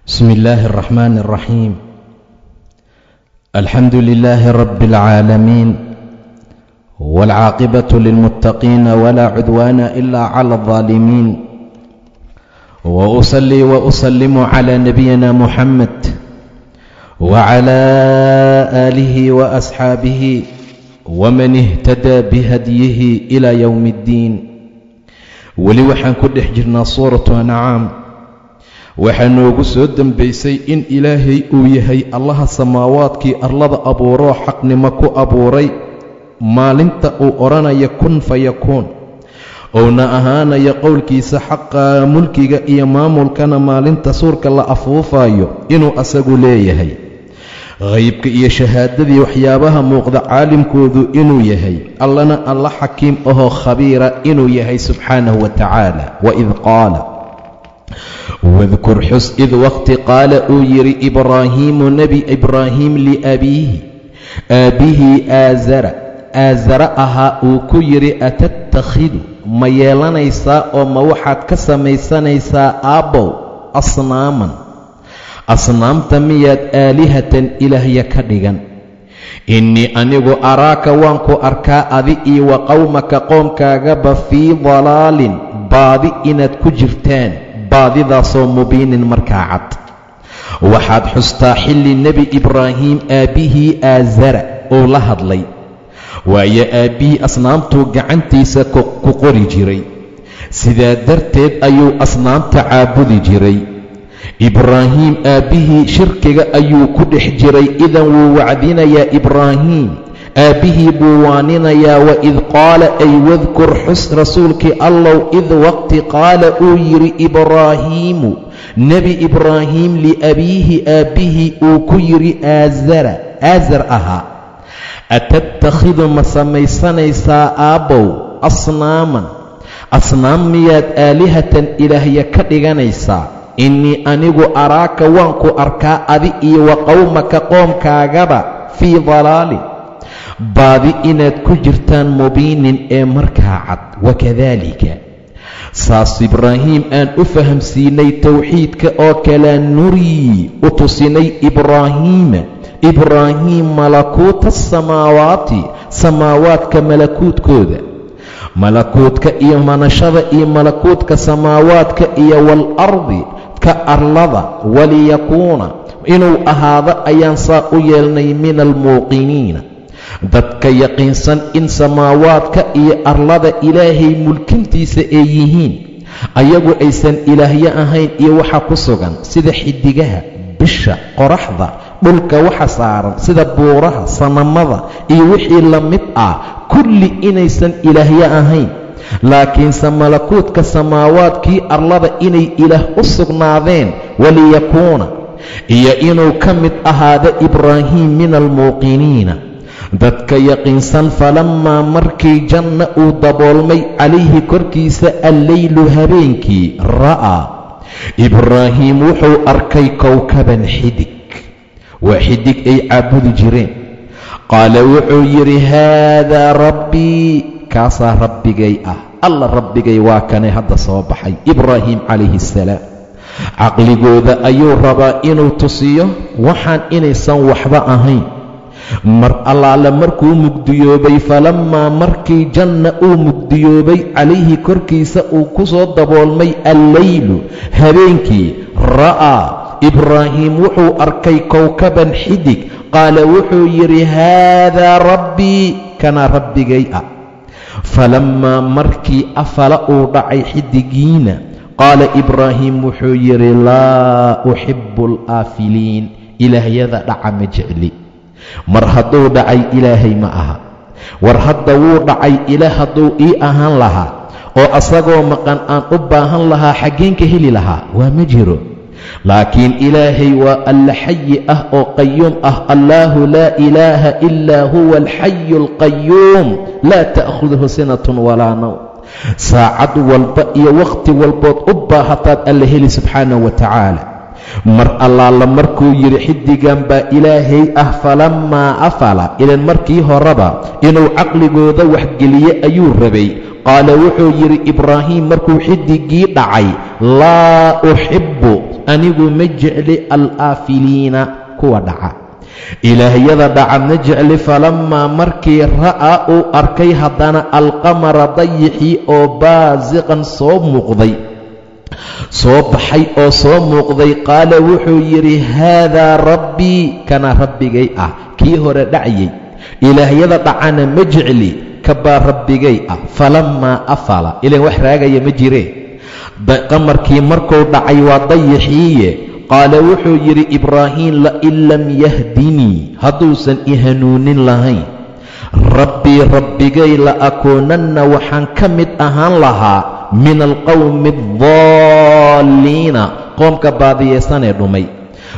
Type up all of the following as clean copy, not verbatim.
بسم الله الرحمن الرحيم. الحمد لله رب العالمين، والعاقبة للمتقين، ولا عدوان إلا على الظالمين، وأصلي وأسلم على نبينا محمد وعلى آله وأصحابه ومن اهتدى بهديه إلى يوم الدين. Weli waxaan ku dhex jirnaa Suuratu Ancaam. Waxaa noogu soo dembaysay in Ilaahay uu yahay Allaha samaawaadkii arlada abuuroo xaqnimo ku abuuray, maalinta uu odhanaya "kun fayakuun" uuna ahaanaya qowlkiisa xaqa, mulkiga iyo maamulkana maalinta suurka la afuufayo inuu asagu leeyahay, haybka iyo shahaadadii waxyaabaha muuqda caalimkoodu inuu yahay, Allana Alla xakiim ahoo khabiira inuu yahay subxaanahu wa tacaala. Waid qaala, wadkur, xus, id waqti qaala uu yidhi Ibraahiimu, Nebi Ibraahiim, liabiihi, aabbihii Aasara, Aasara ahaa, uu ku yidhi: "Atattakhidu, ma yeelanaysaa oo ma waxaad ka samaysanaysaa, aabbow, asnaaman, asnaamta miyaad aalihatan, ilaahya ka dhigan? Innii anigu araaka, waan ku arkaa adi iyo wa qowmaka, qoomkaagaba, fii dalaalin, baadi inaad ku jirtaan, baadidaasoo mubiinin, markaa cad." Waxaad xustaa xilli Nebi Ibraahim aabbihii Aasara uu la hadlay, waayo aabbihii asnaamtuu gacantiisa ku qori jiray, sidaa darteed ayuu asnaamta caabudi jiray. Ibraahim aabbihii shirkiga ayuu ku dhex jiray. Idan wuu wacdinayaa Ibraahim, aabbihii buu waaninayaa. Waid qaala, ay wadkur, xus, rasuulkii Allow, id waqti qaala uu yidhi Ibraahiimu, Nebi Ibraahim, liabiihi, aabbihii uu ku yidhi, Aasara, Aasar ahaa: "Atattakhidu, ma samaysanaysaa, aabbow, asnaaman, asnaam miyaad aalihatan, ilaahya ka dhiganaysaa? Innii anigu araaka, waan ku arkaa adi iyo wa qowmaka, qoomkaagaba, fii dalaalin, baadi inaad ku jirtaan, mubiinin, ee markaa cad." Wakadaalika, saas Ibraahiim aan u fahamsiinay towxiidka oo kalea nurii, u tusinay Ibraahiima, Ibraahiim, malakuuta asamaawaati, samaawaadka malakuutkooda, malakuutka iyo manashada iyo malakuutka samaawaadka iyo waalardi, ka arlada, waliyakuuna, inuu ahaado ayaan saa u yeelnay, min almuuqiniina, dadka yaqiinsan in samaawaadka iyo arlada Ilaahay mulkintiisa ay yihiin, ayagu aysan ilaahyo ahayn, iyo waxa ku sugan sida xidigaha, bisha, qoraxda, dhulka waxa saaran sida buuraha, sanamada iyo wixii la mid ah, kulli inaysan ilaahyo ahayn, laakiinse malakuutka samaawaadkii arlada inay Ilaah u sugnaadeen. Waliyakuuna, iyo inuu ka mid ahaado Ibraahiim, min almuuqiniina, dadka yaqiinsan. Falammaa, markii janna, uu daboolmay, calayhi, korkiisa, alleylu, habeenkii, ra'aa Ibraahiim, wuxuu arkay kowkaban, xidig. Waa xidig ay caabudi jireen. Qaala, wuxuu yidhi: "Haadaa rabbii, kaasaa rabbigay ah, Alla rabbigay waa kanay hadda soo baxay." Ibraahim calayhi assalaam caqligooda ayuu rabaa inuu tusiyo waxaan inaysan waxba ahayn. Mar allaale markuu mugdiyoobay, falammaa, markii janna, uu mugdiyoobay, calayhi, korkiisa uu ku soo daboolmay, alleylu, habeenkii, ra'aa Ibraahiim, wuxuu arkay kowkaban, xidig. Qaala, wuxuu yidhi: "Haadaa rabbii, kanaa rabbigay ah." Falammaa, markii afala, uu dhacay xidigiina, qaala Ibraahiim, wuxuu yidhi: "Laa uxibbu alaafiliin, ilaahyada dhaca ma jecli." Mar hadduu dhacay Ilaahay ma aha. War hadda wuu dhacay. Ilaah hadduu ii ahaan lahaa oo asagoo maqan aan u baahan lahaa, xaggeen ka heli lahaa? Waa ma jiro. Laakiin Ilaahay waa Alla xayi ah oo qayuum ah. Allaahu laa ilaaha ilaa huwa alxayu alqayuum, laa ta'khuduhu sinatun walaa nawm. Saacad walba iyo wakhti walbood u baahataad Alla heli subxaanahu wa tacaala. Mar allaala markuu yidhi xidigan baa Ilaahay ah, falammaa afala, ilan markii horeba inuu caqligooda waxgeliye ayuu rabay. Qaala, wuxuu yidhi Ibraahiim markuu xidigii dhacay: "Laa uxibbu, Anigu ma jecli alaafiliina, kuwa dhaca, ilaahyada dhaca ma jecli. Falammaa, markii, ra'aa, uu arkay haddana, alqamara, dayixii oo, baasiqan, soo muuqday, soo baxay oo soo muuqday, qaala, wuxuu yidhi: "Haadaa rabbii, kana rabbigay ah." Kii hore dhacyay, ilaahyada dhacana ma jecli, kabaa rabbigay ah. Falammaa afala, ilan wax raagaya ma jiree, qamarkii markuu dhacay, waa dayixiiye, qaala, wuxuu yidhi Ibraahiim: "Lain lam yahdinii," hadduusan i hanuunin lahayn, "rabbii, rabbigay, la akuunanna, waxaan ka mid ahaan lahaa, min alqowmi addaalliina, qoomka baadiyeysanee dhumay."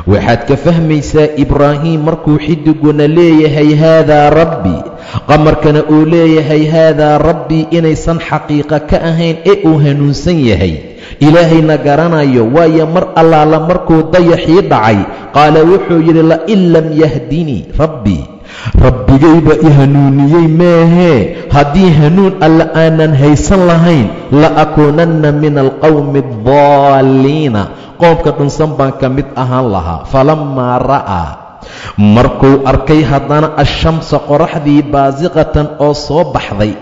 Waxaad ka fahmaysaa Ibraahiim markuu xidiguna leeyahay "Haadaa rabbii", qamarkana uu leeyahay "Haadaa rabbii", inaysan xaqiiqo ka ahayn ee uu hanuunsan yahay, Ilaahayna garanayo. Waayo, mar allaala markuu dayaxii dhacay, qaala, wuxuu yidhi: "Lain lam yahdinii rabbii," rabbigayba i hanuuniyey meehee, haddii hanuun alle aanan haysan lahayn, la akuunanna min alqowmi addaalliina, qoomka dhunsan baan ka mid ahaan lahaa. Falammaa ra'aa, markuu arkay haddana, ashamsa, qoraxdii, baasiqatan, oo soo baxday,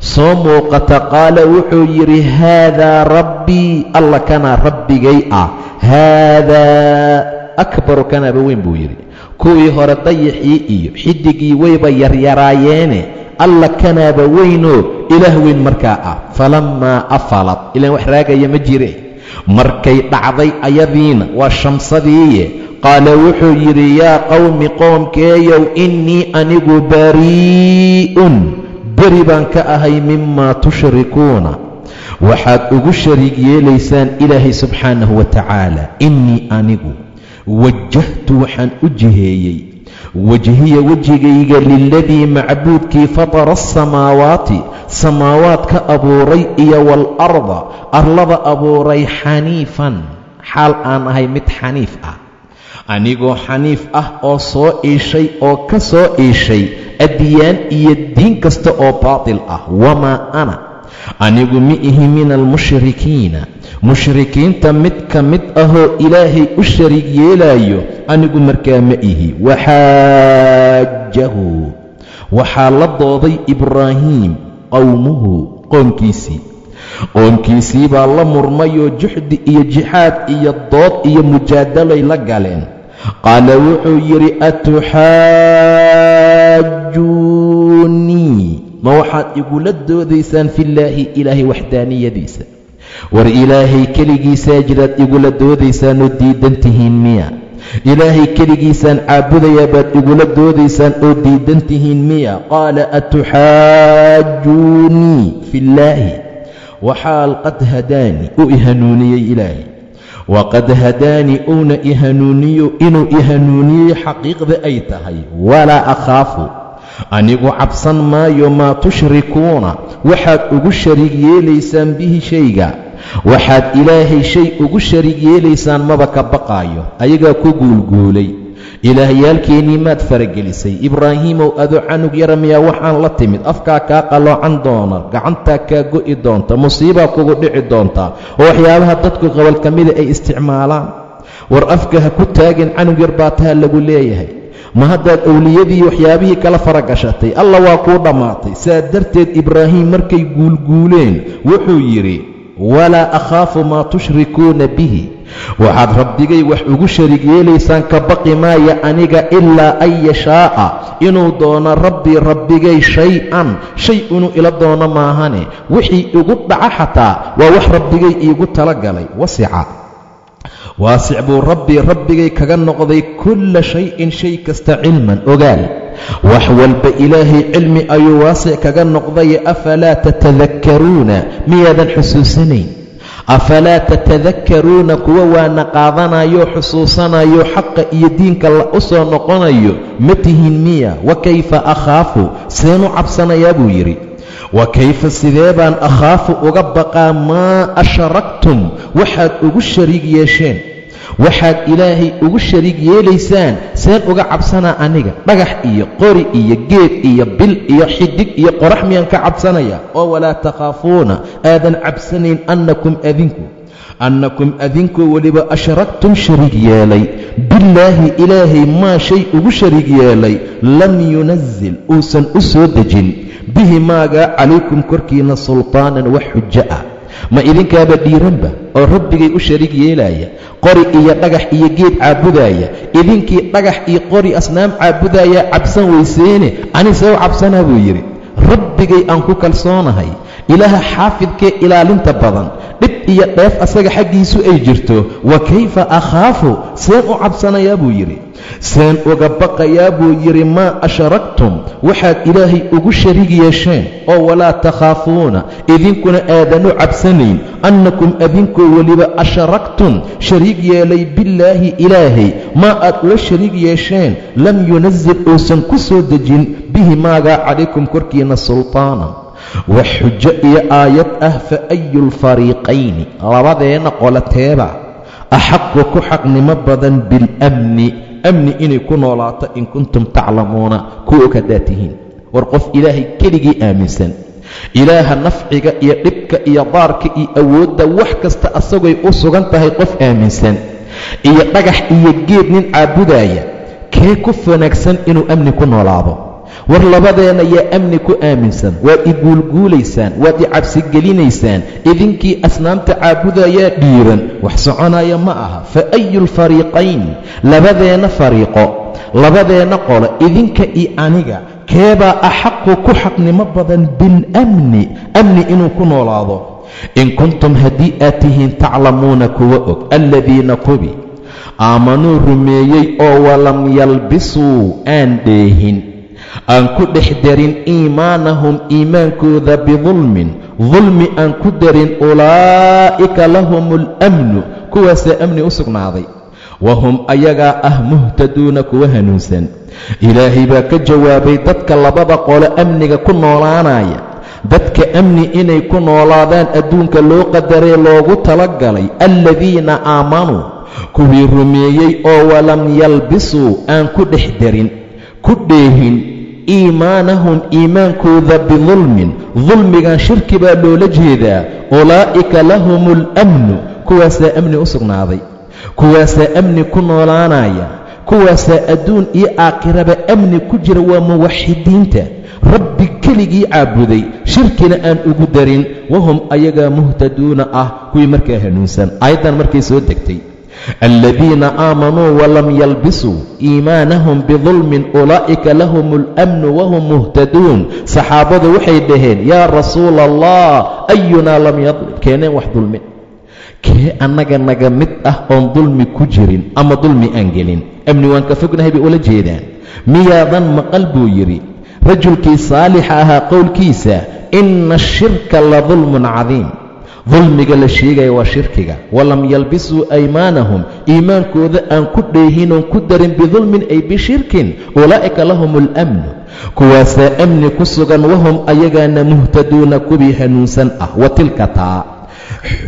soo muuqata, qaala, wuxuu yidhi: "Haadaa rabbii, alla kanaa rabbigay ah. Haadaa akbaru, kanaaba weyn," buu yidhi. Kuwii hore dayixii iyo xidigii wayba yaryaraayeene, alla kanaaba weynoo ilaah weyn markaa ah. Falammaa afalat, ilaan wax raagaya ma jire, markay dhacday ayadiina, waa shamsadiiye, qaala, wuxuu yidhi: "Yaa qowmi, qoomkeeyow, innii, anigu, barii'un, beri baan ka ahay, mimaa tushrikuuna, waxaad ugu shariig yeelaysaan Ilaahay subxaanahu wa tacaala. Innii, anigu, wajahtu, waxaan u jiheeyey, wajhiya, wejigayga, liladii, macbuudkii, fatara asamaawaati, samaawaad ka abuuray, iyo waalarda, arlada abuuray, xaniifan, xaal aan ahay mid xaniif ah, anigoo xaniif ah oo soo iishay oo ka soo iishay adyaan iyo diin kasta oo baatil ah. Wamaa ana, anigu ma ihi, min almushrikiina, mushrikiinta mid ka mid ahoo Ilaahay u shariig yeelaayo anigu markaa ma ihi." Waxaajahu, waxaa la dooday Ibraahiim, qowmuhu, qoomkiisii. Qoomkiisii baa la murmayoo juxdi iyo jixaad iyo dood iyo mujaadalay la galeen. Qaala, wuxuu yidhi: "Atuxaajuunii," ma waxaad igula doodaysaan, fillaahi, Ilaahay waxdaaniyadiisa? War Ilaahay keligiisaa jiraad igula doodaysaan oo diidan tihiin miya? Ilaahay keligiisaan caabudayaa baad igula doodaysaan oo diidan tihiin miya? Qaala: "Atuxaajuunii fillaahi waxaal qad hadaani," uu i hanuuniyey Ilaahay, waqad hadaani, uuna i hanuuniyo, inuu i hanuuniyey xaqiiqda ay tahay. Walaa akhaafu, anigu cabsan maayo, maa tushrikuuna, waxaad ugu shariig yeelaysaan, bihi, shayga. Waxaad Ilaahay shay ugu shariig yeelaysaan maba ka baqaayo." Ayagaa ku guulguulay: "Ilaahyaalkeennii maad faragelisay, Ibraahiimow, adoo canug yara miyaa waxaan la timid? Afkaa kaa qaloocan doona, gacantaa kaa go'i doonta, musiibaa kugu dhici doonta." Oo waxyaabaha dadku qobol ka mida ay isticmaalaan. "War afka ha ku taagin, canug yar baa taha," lagu leeyahay. "Ma haddaad owliyadii waxyaabihii kala faragashatay? Alla waa kuu dhammaatay." Saa darteed Ibraahiim markay guulguuleen wuxuu yidhi: "Walaa akhaafu maa tushrikuuna bihi," waxaad rabbigay wax ugu shariig yeelaysaan ka baqi maaya aniga, ilaa an yashaa'a, inuu doono, rabbii, rabbigay, shay-an, shay inuu ila doono maahane. Wixii igu dhaca xataa waa wax rabbigay iigu talagalay. Wasica, waasic buu rabbii, rabbigay, kaga noqday, kulla shayin, shay kasta, cilman, ogaal. Wax walba Ilaahay cilmi ayuu waasic kaga noqday. Afalaa tatadakkaruuna, miyaadan xusuusanayn? Afalaa tatadakkaruuna, kuwa waana qaadanayo, xusuusanayo, xaqa iyo diinka la u soo noqonayo ma tihin miya? Wa kayfa akhaafu, seen u cabsanayaa, buu yidhi. Wa kayfa, sidee baan, akhaafu, uga baqaa, maa ashraktum, waxaad ugu shariig yeesheen? Waxaad Ilaahay ugu shariig yeelaysaan seen uga cabsanaa aniga? Dhagax iyo qori iyo geed iyo bil iyo xidig iyo qorax miyaan ka cabsanaya? Oo walaa takhaafuuna, aadan cabsanayn, annakum, adinku, Annakum adinkoo weliba ashragtum shariig yeelay billaahi ilaahay maa shay ugu shariig yeelay lam yunazil uusan u soo dejin bihi maagaa calaykum korkiina sultaanan wax xujo ah. Ma idinkaaba dhiiranba oo rabbigay u shariig yeelaya, qori iyo dhagax iyo geed caabudaaya? Idinkii dhagax iyo qori asnaam caabudaaya cabsan weyseene, anisee u cabsanaa buu yidhi. Rabbigay aan ku kalsoonahay, Ilaaha xaafidkee ilaalinta badan, dhib iyo dheef asaga xaggiisu ay jirto. Wa kayfa akhaafu, seen u cabsanayaa buu yidhi, seen uga baqayaa buu yidhi, maa ashragtum, waxaad Ilaahay ugu shariig yeesheen, oo walaa takhaafuuna, idinkuna aadanu cabsanayn. Annakum adinkoo weliba ashragtum shariig yeelay billaahi Ilaahay maa aad ula shariig yeesheen lam yunazil uusan ku soo dejin bihi maagaa calaykum korkiina sultaanan wax xujo iyo aayad ah. Fa ayu lfariiqayni, labadeenna qoloteeba axaqu ku xaqnimo badan biاlamni, amni inay ku noolaato, in kuntum taclamuuna, kuwa og haddaad tihiin? War qof Ilaahay keligii aaminsan, Ilaaha nafciga iyo dhibka iyo daarka iyo awoodda wax kasta asagooy u sugan tahay qof aaminsan, iyo dhagax iyo geed nin caabudaaya, kee ku wanaagsan inuu amni ku noolaado? War labadeenna yaa amni ku aaminsan? Waad i guulguulaysaan, waad i cabsigelinaysaan, idinkii asnaamta caabudayaa dhiiran. Wax soconaya ma aha. Fa ayu lfariiqayn, labadeenna fariiqo, labadeenna qolo, idinka iyo aniga, keebaa axaqu ku xaqnimo badan biاlamni, amni inuu ku noolaado, in kuntum haddii aad tihiin taclamuuna kuwa og? Aladiina kubi aamanuu rumeeyey oo walam yalbisuu aan dheehin, aan ku dhex darin iimaanahum iimaankooda bidulmin dulmi aan ku darin, ulaa'ika lahum alamnu, kuwaasaa amni u sugnaaday, wahum ayagaa ah muhtaduuna kuwa hanuunsan. Ilaahay baa ka jawaabay dadka labada qolo amniga ku noolaanaya, dadka amni inay ku noolaadaan adduunka loo qadaree loogu talagalay. Aladiina aamanuu, kuwii rumeeyey oo walam yalbisuu aan ku dhex darin, ku dheehin iimaanahum iimaankooda bidulmin, dulmigan shirki baa loola jeedaa, ulaa'ika lahum alamnu, kuwaasaa amni u sugnaaday, kuwaasaa amni ku noolaanaya, kuwaasaa adduun iyo aakhiraba amni ku jira. Waa muwaxidiinta Rabbi keligii caabuday, shirkina aan ugu darin. Wahum ayagaa muhtaduuna ah kuwii markaa hanuunsan. Aayaddan markay soo degtay, aladiina aamanuu walam yalbisuu iimaanahum bidulmin ulaa'ika lahum alamnu wahum muhtaduun, saxaabadu waxay dhaheen: "Yaa Rasuula Allah, ayunaa lam yadlim?" Keeneen wax dulmin? Kee annaga naga mid ah oon dulmi ku jirin ama dulmi aan gelin? Amni waan ka fognahay bay ula jeedaan. "Miyaadan maqal," buu yidhi, "rajulkii saalixa ahaa qowlkiisa, 'Inna ashirka la dulmun cadiim'?" Dulmiga la sheegaya waa shirkiga. Walam yalbisuu aymaanahum, iimaankooda aan ku dheehin oon ku darin bidulmin ay bishirkin, ulaa'ika lahum alamnu, kuwaasaa amni ku sugan, wahum ayagaana muhtaduuna kuwii hanuunsan ah. Wa tilka taa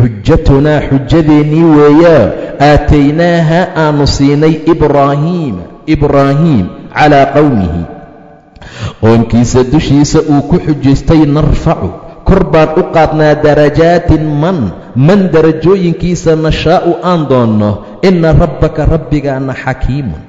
xujatunaa, xujadeennii weeyaa, aataynaaha aanu siinay Ibraahiima Ibraahiim calaa qowmihi, qoomkiisa dushiisa uu ku xujaystay. Narfacu, kor baan u qaadnaa, darajaatin man darajooyinkiisa, nashaa'u aan doonno. Inna rabbaka, rabbigaana, xakiimun,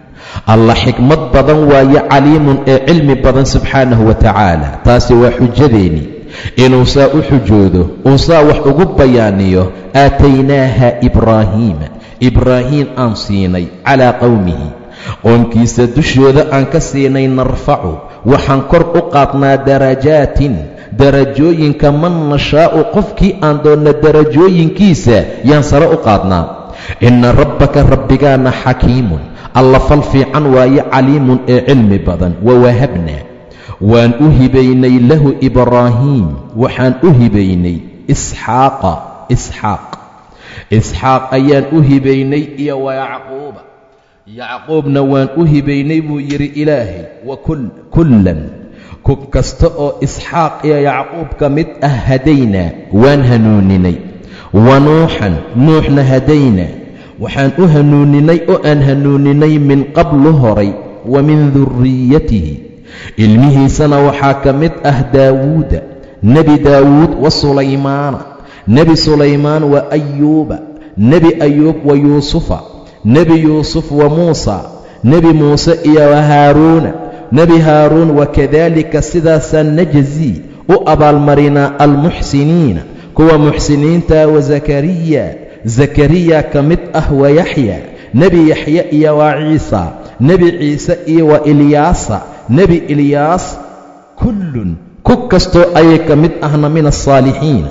Alla xikmad badan waaye, caliimun, ee cilmi badan, subxaanahu wa tacaala. Taasi waa xujadeennii, inuu saa u xujoodo, uu saa wax ugu bayaaniyo. Aataynaaha Ibraahiima, Ibraahiim aan siinay, calaa qowmihi, qoomkiisa dushooda aan ka siinay. Narfacu, waxaan kor u qaadnaa, darajaatin, darajooyinka, man nashaa'u, qofkii aan doonno darajooyinkiisa yaan sare u qaadnaa. Inna rabbaka, rabbigaana, xakiimun, Alla fal fiican waaye, caliimun, ee cilmi badan. Wawahabnaa, waan u hibaynay, lahu Ibraahiim waxaan u hibaynay, Isxaaqa Isxaaq, Isxaaq ayaan u hibaynay, iyo wa Yacquuba, Yacquubna waan u hibaynay buu yidhi Ilaahay. Wa kullan, ku kasta oo Isxaaq iyo Yacquub ka mid ah, hadaynaa, waan hanuuninay. Wa Nuuxan, Nuuxna, hadaynaa, waxaan u hanuuninay oo aan hanuuninay min qablu, horay. Wa min duriyatihi, ilmihiisana waxaa ka mid ah Daawuuda, Nebi Daawuud, wa Sulaymaana, Nebi Sulaymaan, wa Ayuuba, Nebi Ayuub, wa Yuusufa, Nebi Yuusuf, wa Muusa, Nebi Muuse, iyo wa Haaruuna, Nebi Haaruun. Wakadaalika, sidaasaan, najzii, u abaalmarinaa, almuxsiniina, kuwa muxsiniinta. Wa Zakariya, Zakariya ka mid ah, wa Yaxya, Nebi Yaxya, iyo wa Ciisa, Nebi Ciise, iyo wa Ilyaasa, Nebi Ilyaas. Kullun, ku kastoo ayay ka mid ahna, min alsaalixiina,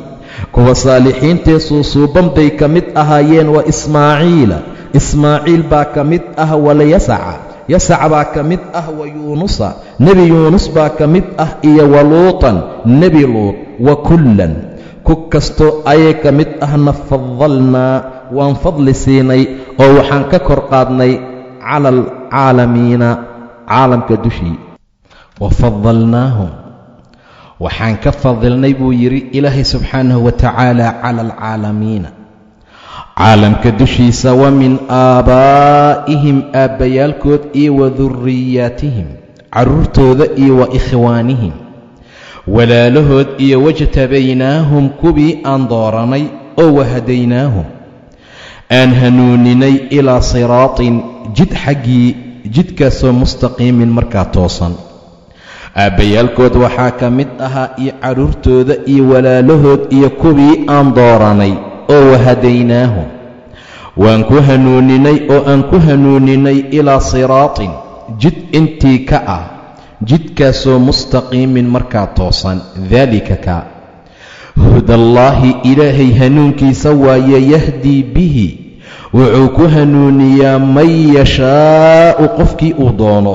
kuwa saalixiintee suusuuban bay ka mid ahaayeen. Wa Ismaaciila, Ismaaciil baa ka mid ah, walyasaca, Yasac baa ka mid ah, wa Yuunusa, Nebi Yuunus baa ka mid ah, iyo wa Luutan, Nebi Luut. Wa kullan, ku kastoo ayay ka mid ahna, fadalnaa, waan fadli siinay oo waxaan ka kor qaadnay, cala alcaalamiina, caalamka dushii. Wa fadalnaahum, waxaan ka fadilnay, buu yidhi Ilaahay subxaanahu wa tacaala, cala alcaalamiina, caalamka dushiisa. Wa min aabaa'ihim, aabbayaalkood, iyo wa duriyaatihim, carruurtooda, iyo wa ikhwaanihim, walaalahood, iyo wajtabaynaahum, kuwii aan dooranay oo wahadaynaahum, aan hanuuninay, ilaa siraatin, jid xaggii, jidkaasoo mustaqiimin, markaa toosan. Aabbayaalkood waxaa ka mid ahaa, iyo carruurtooda, iyo walaalahood, iyo kuwii aan dooranay oo wahadaynaahum, waan ku hanuuninay oo aan ku hanuuninay, ilaa siraatin, jid intii ka ah, jidkaasoo mustaqiimin, markaa toosan. Daalika ka hudallaahi, Ilaahay hanuunkiisa waaye. Yahdii bihi, wuxuu ku hanuuniyaa, man yashaa'u, qofkii uu doono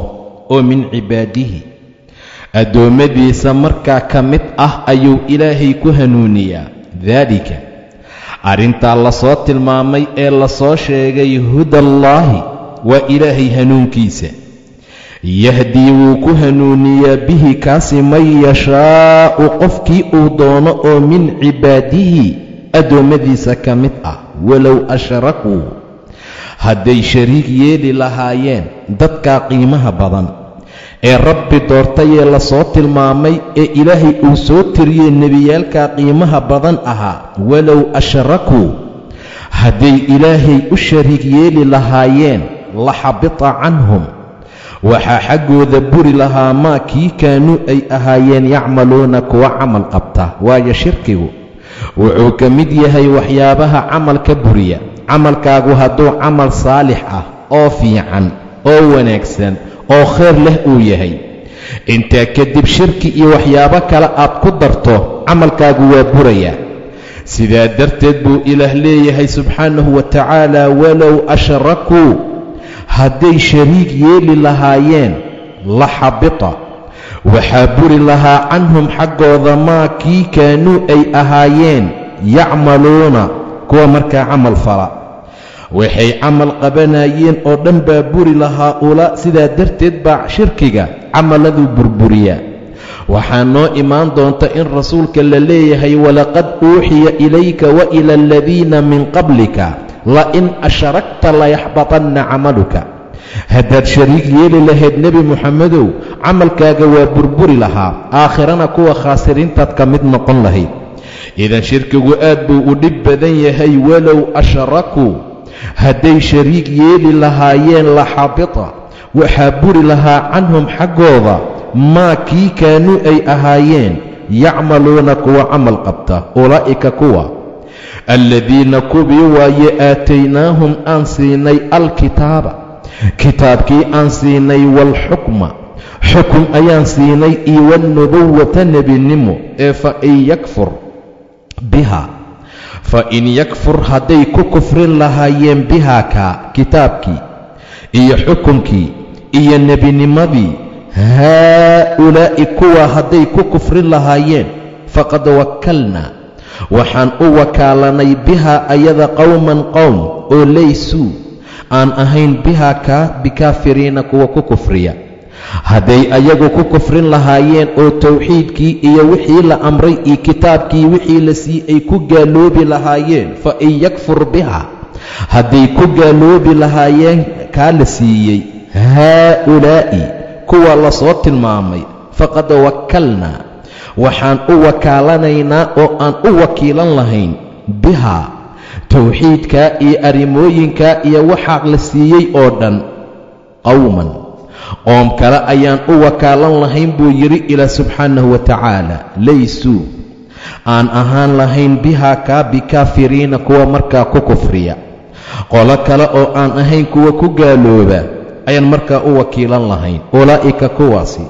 oo min cibaadihi, addoommadiisa markaa ka mid ah ayuu Ilaahay ku hanuuniyaa. Daalika, arrintaa lasoo tilmaamay ee lasoo sheegay, hudallaahi, waa Ilaahay hanuunkiisa. Yahdii, wuu ku hanuuniyaa, bihi kaasi, man yashaa'u, qofkii uu doono oo min cibaadihi, addoommadiisa ka mid ah. Walow ashrakuu, hadday shariig yeeli lahaayeen dadkaa qiimaha badan ee Rabbi doortayee lasoo tilmaamay ee Ilaahay uu soo tiriyey, nebiyaalkaa qiimaha badan ahaa, walow ashrakuu, hadday Ilaahay u shariig yeeli lahaayeen, la xabita canhum, waxaa xaggooda buri lahaa, maa kii kaanuu ay ahaayeen, yacmaluuna, kuwa camal qabta. Waayo, shirkigu wuxuu ka mid yahay waxyaabaha camalka buriya. Camalkaagu hadduu camal saalix ah oo fiican oo wanaagsan oo khayr leh uu yahay, intaa kadib shirki iyo waxyaabo kale aad ku darto, camalkaagu waa burayaa. Sidaa darteed buu Ilaah leeyahay subxaanahu wa tacaala: walow ashrakuu, hadday shariig yeeli lahaayeen, la xabita, waxaa buri lahaa, canhum, xaggooda, maa kii kaanuu ay ahaayeen, yacmaluuna, kuwa markaa camal fala. Waxay camal qabanayeen oo dhan baa buri lahaa. Ula sidaa darteed baa shirkiga camaladuu burburiyaa. Waxaa noo imaan doonta in rasuulka la leeyahay: walaqad uuxiya ilayka wa ila aladiina min qablika la-in asharakta layaxbatanna camaluka. Haddaad shariig yeeli lahayd, Nebi Moxamedow, camalkaaga waa burburi lahaa, aakhirana kuwa khaasiriintaad ka mid noqon lahayd. Idan shirkigu aad buu u dhib badan yahay. Walow ashrakuu, hadday shariig yeeli lahaayeen, la xabita, waxaa buri lahaa, canhum, xaggooda, maa kii kaanuu ay ahaayeen, yacmaluuna, kuwa camal qabta. Ulaa'ika kuwa, aladiina, kuwii waaye, aataynaahum, aan siinay, alkitaaba, kitaabkii aan siinay, waalxukma, xukum ayaan siinay, iyo waalnubuwata, nebinimo. Ee fa in yakfur biha, fa in yakfur, hadday ku kufrin lahaayeen, bihaa kaa kitaabkii iyo xukumkii iyo nebinimadii, haa'ulaa'i, kuwa hadday ku kufrin lahaayeen, faqad wakkalnaa, waxaan u wakaalanay, bihaa ayada, qowman, qowm oo laysuu, aan ahayn, bihaa kaa, bikaafiriina, kuwa ku kufriya. Hadday ayagu ku kufrin lahaayeen oo towxiidkii iyo wixii la amray iyo kitaabkii wixii la sii ay ku gaaloobi lahaayeen, fa in yakfur biha, hadday ku gaaloobi lahaayeen kaa la siiyey, haa'ulaa'i, kuwa lasoo tilmaamay, faqad wakkalnaa, waxaan u wakaalanaynaa oo aan u wakiilan lahayn, bihaa, Towxiidkaa iyo arrimooyinkaa iyo waxaa la siiyey oo dhan, qowman, qoom kale ayaan u wakaalan lahayn, buu yidhi Ilaah subxaanahu wa tacaala. Laysuu, aan ahaan lahayn, bihaa kaa bikaafiriina, kuwa markaa ku kufriya. Qolo kale oo aan ahayn kuwa ku gaalooba ayaan markaa u wakiilan lahayn. Ulaa'ika kuwaasi,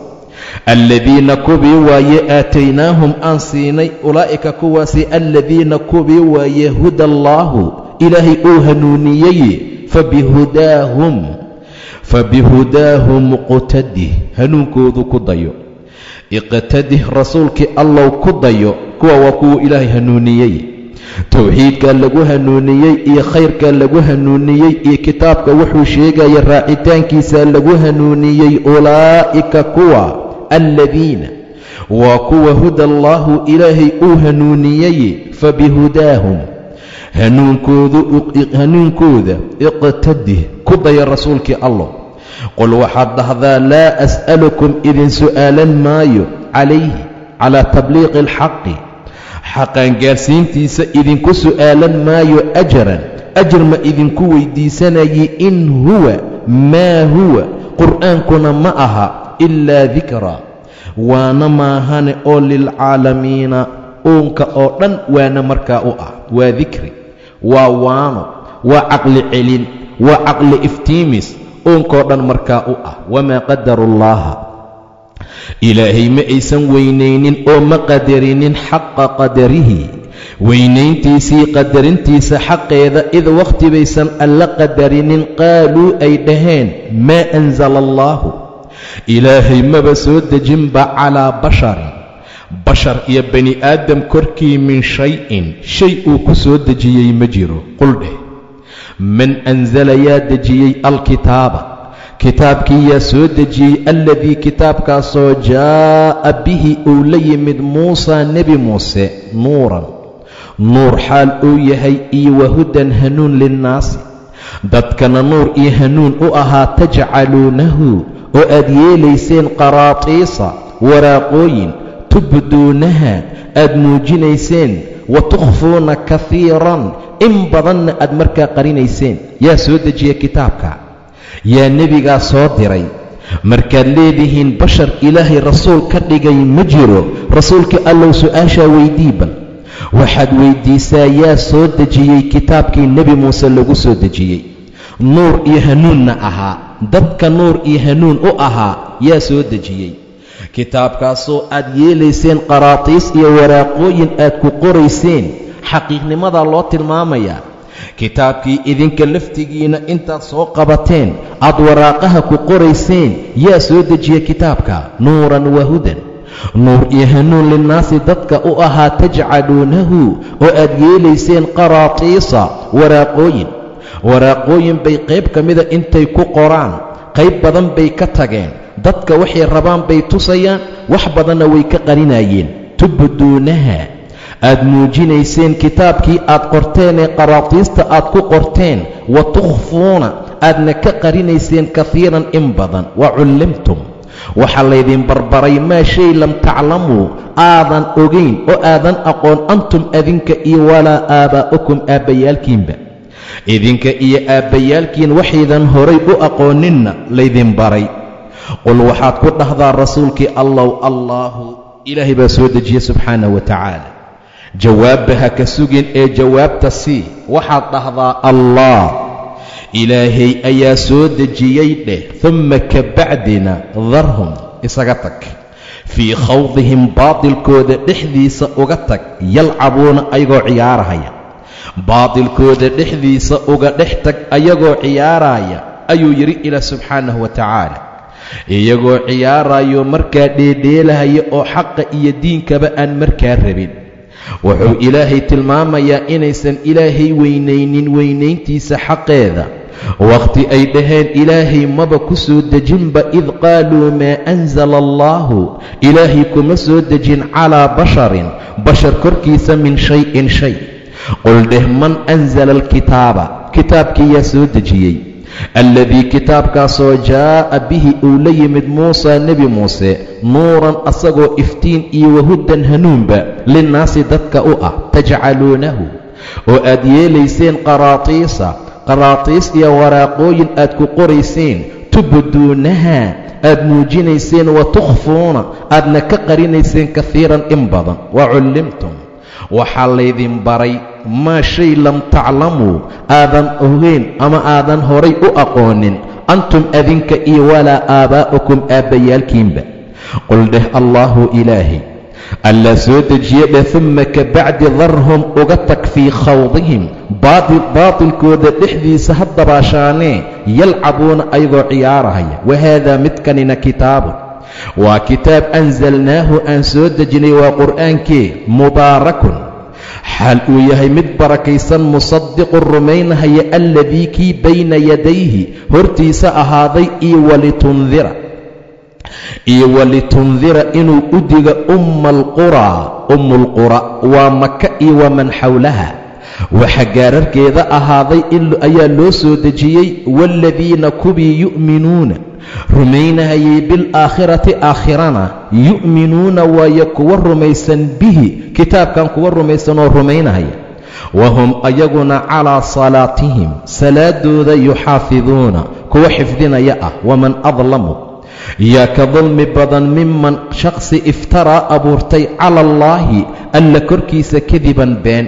aladiina kuwii waaye, aataynaahum aan siinay. Ulaa'ika kuwaasi, aladiina kuwii waaye, huda allaahu, Ilaahay uu hanuuniyey. Fabihudaahum iqtadih, hanuunkoodu ku dayo. Iqtadih, Rasuulkii Allow, ku dayo. Kuwa waa kuwuu Ilaahay hanuuniyey. Towxiidkaa lagu hanuuniyey iyo khayrkaa lagu hanuuniyey iyo kitaabka wuxuu sheegaya raacitaankiisa lagu hanuuniyey. Ulaa'ika kuwa, aladiina waa kuwa, huda allaahu, Ilaahay uu hanuuniyey. Fabihudaahum, hanuunkooda, iqtadih, ku daya, Rasuulkii Allow. Qul, waxaad dhahdaa: laa as'alukum, idin su'aalan maayo, calayhi, calaa tabliiqi alxaqi, xaqan gaarsiintiisa idinku su'aalan maayo, ajaran, ajar ma idinku weydiisanayay. In huwa, maa huwa, qur'aankuna ma aha, ilaa dikraa, waana maahane oo, lilcaalamiina, uunka oo dhan waana markaa u ah. Waa dikri, waa waano, waa caqli celin, waa caqli iftiimis uunkoo dhan markaa u ah. Wamaa qadaru llaaha, Ilaahay ma aysan weynaynin oo ma qadarinin, xaqa qadarihi, weynayntiisii, qadarintiisa xaqeeda. Id wakhti baysan Alla qadarinin, qaaluu, ay dhaheen: maa anzala allaahu, Ilaahay maba soo dejinba, calaa basharin, bashar iyo bani aadam korkii, min shay-in, shay uu ku soo dejiyey ma jiro. Qul dheh: man anzala, yaa dejiyey, alkitaaba, kitaabkii yaa soo dejiyey, alladii, kitaabkaasoo, jaa'a bihi, uu la yimid, Muusaa, Nebi Muuse, nuuran, nuur xaal uu yahay, iyo wahudan, hanuun, linnaasi, dadkana nuur iyo hanuun u ahaa. Tajcaluunahu, oo aad yeelayseen, qaraatiisa, waraaqooyin, tubduunaha, aad muujinayseen, wa tukhfuuna kahiiran, in badanna aad markaa qarinayseen. Yaa soo dejiya kitaabka? Yaa nebigaa soo diray? Markaad leedihiin bashar Ilaahay rasuul ka dhigay ma jiro, Rasuulkii Allow, su-aashaa weydii bal. Waxaad weyddiisaa: yaa soo dejiyey kitaabkii Nebi Muuse lagu soo dejiyey, nuur iyo hanuunna ahaa, dadka nuur iyo hanuun u ahaa? Yaa soo dejiyey kitaabkaasoo aad yeelayseen qaraatiis iyo waraaqooyin aad ku qorayseen? Xaqiiqnimadaa loo tilmaamayaa. Kitaabkii idinka laftigiina intaad soo qabateen aad waraaqaha ku qorayseen, yaa soo dejiya kitaabka? Nuuran wa hudan, nuur iyo hanuun, linnaasi, dadka u ahaa. Tajcaluunahu, oo aad yeelayseen, qaraatiisa, waraaqooyin. Waraaqooyin bay qayb ka mida intay ku qoraan, qayb badan bay ka tageen. Dadka waxay rabaan bay tusayaan, wax badanna way ka qarinayeen. Tubduunaha, aad muujinayseen kitaabkii aad qorteen ee qaraatiista aad ku qorteen, wa tukhfuuna, aadna ka qarinayseen, kahiiran, in badan. Wa cullimtum, waxaa laydin barbaray, maa shay, lam taclamuu, aadan ogayn oo aadan aqoon, antum adinka iyo, walaa aabaa'ukum, aabbayaalkiinba. Idinka iyo aabbayaalkiin waxaydan horay u aqooninna laydin baray. Qul, waxaad ku dhahdaa, Rasuulkii Allow: Allaahu, Ilaahay baa soo dejiye subxaanahu wa tacaala. Jawaabba ha ka sugin ee jawaabta sii. Waxaad dhahdaa: Allah, Ilaahay ayaa soo dejiyey dheh. Humma, ka bacdina, darhum, isaga tag, fii khawdihim, baatilkooda dhexdiisa uga tag, yalcabuuna, ayagoo ciyaarahaya. Baatilkooda dhexdiisa uga dhex tag ayagoo ciyaaraya, ayuu yidhi Ilaah subxaanahu wa tacaala. Iyagoo ciyaarayo, markaa dheedheelahaya, oo xaqa iyo diinkaba aan markaa rabin. Wuxuu Ilaahay tilmaamayaa inaysan Ilaahay weynaynin weynayntiisa xaqeeda, wakhti ay dhaheen Ilaahay maba ku soo dejinba. Id qaaluu maa anzala allaahu, Ilaahay kuma soo dejin, calaa basharin, bashar korkiisa, min shay-in, shay. Qul dheh: man anzala alkitaaba, kitaabkii yaa soo dejiyey, alladii, kitaabkaasoo, jaa'a bihi, uu la yimid, Muusaa, Nebi Muuse, nuuran, asagoo iftiin, iyo wahudan, hanuunba, linnaasi, dadka u ah? Tajcaluunahu. Oo aad yeelayseen qaraatiisa, qaraatiis iyo waraaqooyin aad ku qorayseen, tubduunaha aad muujinayseen, wa tukhfuuna aadna ka qarinayseen, kahiiran in badan. Wa cullimtum waxaa laydin baray, maa shay lam taclamuu aadan ogeyn ama aadan horay u aqoonin, antum adinka iyo walaa aabaa'ukum aabbayaalkiinba. Qul dheh, allaahu ilaahay allaa soo dejiye dheh. Humma kabacdi darhum uga tag fii khawdihim baatilkooda dhexdiisa ha dabaashaanee, yalcabuuna ayagoo ciyaarahaya. Wahaadaa midkanina kitaabun waa kitaab, anzalnaahu aan soo dejinay, waa qur'aankee, mubaarakun xaal uu yahay mid barakaysan, musadiqun rumaynahaya alladii kii bayna yadayhi hortiisa ahaaday, iyo walitundira inuu u diga umma alquraa. Ummulqura waa Maka iyo waman xowlaha, waxa gaararkeeda ahaaday ayaa loo soo dejiyey. Waaladiina kuwii yu'minuuna rumaynahayay, bilaakhirati aakhirana, yu'minuuna waayo kuwa rumaysan, bihi kitaabkan kuwa rumaysan oo rumaynahaya, wahum ayaguna calaa salaatihim salaadooda yuxaafiduuna kuwa xifdinaya ah. Waman adlamu yaa ka dulmi badan miman shakhsi iftaraa abuurtay cala allaahi alla korkiisa kadiban been,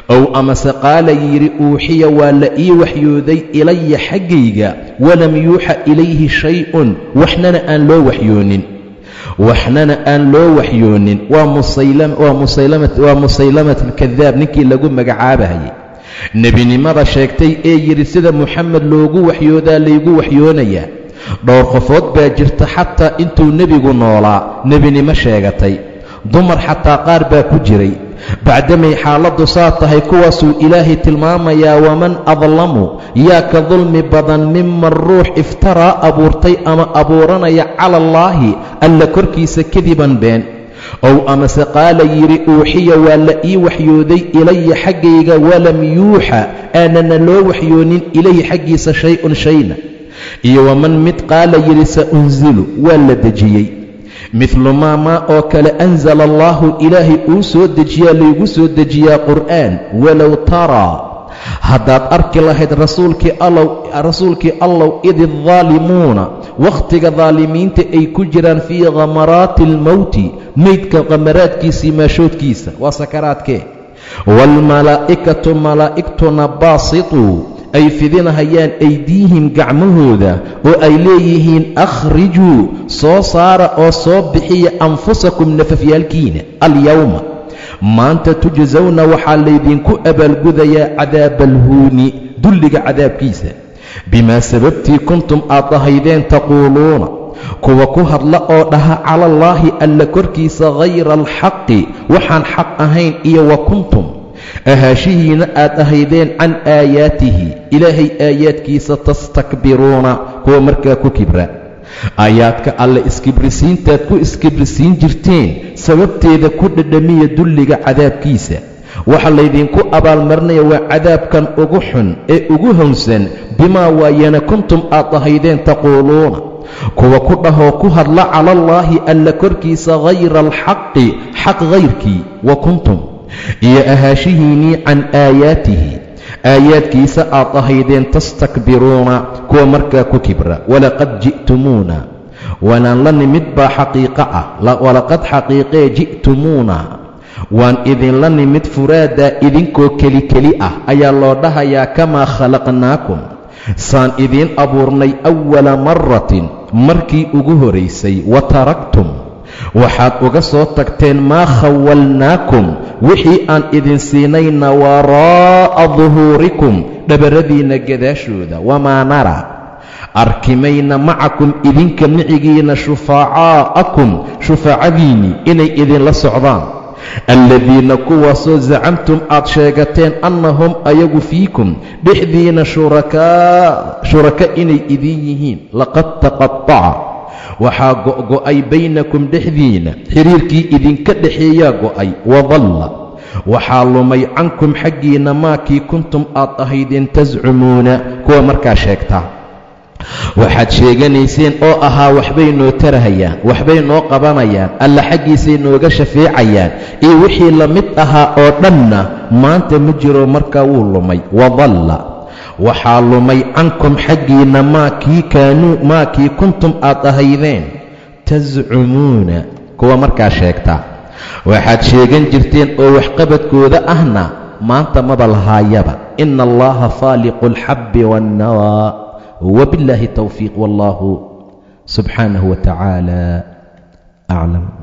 ow amase qaala yidhi, uuxiya waa la ii waxyooday, ilaya xaggayga, walam yuuxa ilayhi shay-un waxnana aan loo waxyoonin, waxnana aan loo waxyoonin. Waa Musaylamat alkadaab, ninkii lagu magacaabahayay nebinimada sheegtay ee yidhi sida Moxamed loogu waxyoodaa laygu waxyoonayaa. Dhowr qofood baa jirta xataa intuu nebigu noolaa nebinimo sheegatay, dumar xataa qaar baa ku jiray. Bacdamay xaaladdu saa tahay, kuwaasuu Ilaahay tilmaamayaa. Waman adlamu yaa ka dulmi badan miman ruux iftaraa abuurtay ama abuuranaya cala allaahi alla korkiisa kadiban been, ow amase qaala yidhi, uuxiya waa la ii waxyooday, ilaya xaggayga, walam yuuxa aanana loo waxyoonin, ilayhi xaggiisa shay-un shayna, iyo waman mid qaala yidhi, sa unzilu waa la dejiyey, midlu maa maa oo kale anzala allaahu ilaahay uu soo dejiyaa laygu soo dejiyaa qur'aan. Walow taraa haddaad arki lahayd, rasuulkii Allow, id addaalimuuna wakhtiga daalimiinta ay ku jiraan, fii khamaraati almowti meydka khamaraadkiisii maashoodkiisa waa sakaraadkee, waalmalaa'ikatu malaa'igtuna baasituu ay fidinahayaan aydiihim gacmahooda oo ay leeyihiin, akhrijuu soo saara oo soo bixiya, anfusakum nafafyaalkiina, alyawma maanta tujsawna waxaa laydinku abaalgudayaa cadaaba alhuuni dulliga cadaabkiisa, bimaa sababtii kuntum aad ahaydeen taquuluuna kuwa ku hadla oo dhaha cala allaahi alla korkiisa hayra alxaqi waxaan xaq ahayn, iyo wa kuntum ahaashihiina aad ahaydeen can aayaatihi Ilaahay aayaadkiisa tastakbiruuna kuwa markaa ku kibra. Aayaadka Alle iskibrisiintaad ku iskibrisiin jirteen sababteeda ku dhadhamiya dulliga cadaabkiisa. Waxa laydinku abaalmarinaya waa cadaabkan ugu xun ee ugu hownsan. Bimaa waayana kuntum aad ahaydeen taquuluuna kuwa ku dhahoo ku hadla cala allaahi alla korkiisa hayra alxaqi xaq hayrkii, wa kuntum iyo ahaashihiinnii can aayaatihi aayaadkiisa aad ahaydeen tastakbiruuna kuwa markaa ku kibra. Walaqad ji'tumuuna waanaan la nimid baa xaqiiqo ah. Walaqad xaqiiqee ji'tumuuna waan idinla nimid, furaadaa idinkoo keli keli ah ayaa loo dhahayaa, kamaa khalaqnaakum saan idiin abuurnay, awala maratin markii ugu horaysay, wa taraktum waxaad uga soo tagteen, maa khawalnaakum wixii aan idin siinayna, waraa'a duhuurikum dhabaradiinna gadaashooda. Wamaa naraa arkimayna macakum idinka micigiina shufacaa'akum shufaacadiinnii inay idinla socdaan, alladiina kuwaasoo zacamtum aad sheegateen, annahum ayagu fiikum dhexdiina shurakaa shuraka inay idin yihiin. Laqad taqataca waxaa go'go'ay, baynakum dhexdiina xiriirkii idinka dhexeeyaa go'ay, wadalla waxaa lumay, cankum xaggiinna maakii kuntum aad ahaydeen tascumuuna kuwa markaa sheegta. Waxaad sheeganayseen oo ahaa waxbay noo tarahayaan, waxbay noo qabanayaan, Alla xaggiisay nooga shafeecayaan iyo wixii la mid ahaa oo dhanna maanta ma jiro. Markaa wuu lumay. Wadalla, waxaa lumay, cankum xaggiinna, maa kii kaanuu, maa kii kuntum aad ahaydeen, tascumuuna kuwa markaa sheegta. Waxaad sheegan jirteen oo waxqabadkooda ahna maanta maba lahaayaba. Ina Allaha faaliqu alxabbi waannawaa. Wbillaahi towfiiq, wallahu subxaanahu wa tacaala aclam.